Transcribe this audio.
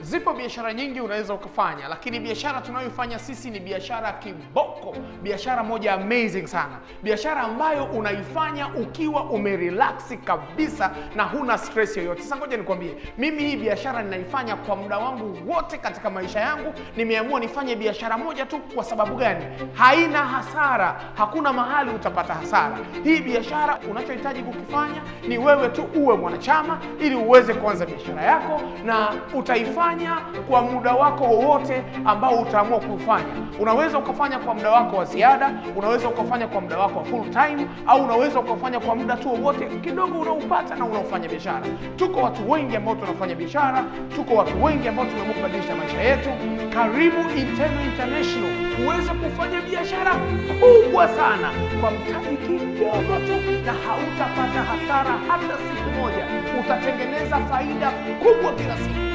Zipo biashara nyingi unaweza ukafanya, lakini biashara tunayoifanya sisi ni biashara kiboko, biashara moja amazing sana, biashara ambayo unaifanya ukiwa umerelax kabisa na huna stress yoyote. Sasa ngoja nikwambie, mimi hii biashara ninaifanya kwa muda wangu wote katika maisha yangu. Nimeamua nifanye biashara moja tu. Kwa sababu gani? Haina hasara, hakuna mahali utapata hasara. Hii biashara unachohitaji kukifanya ni wewe tu uwe mwanachama ili uweze kuanza biashara yako, na utaifanya kwa muda wako wowote ambao utaamua kufanya. Unaweza ukafanya kwa muda wako wa ziada, unaweza ukafanya kwa muda wako wa full time, au unaweza ukafanya kwa muda tu wowote kidogo unaopata na unaofanya biashara. Tuko watu wengi ambao tunafanya biashara, tuko watu wengi ambao tumeamua kubadilisha maisha yetu. Karibu Inteno International uweze kufanya biashara kubwa sana kwa mtaji kidogo tu, na hautapata hasara hata siku moja. Utatengeneza faida kubwa kila siku.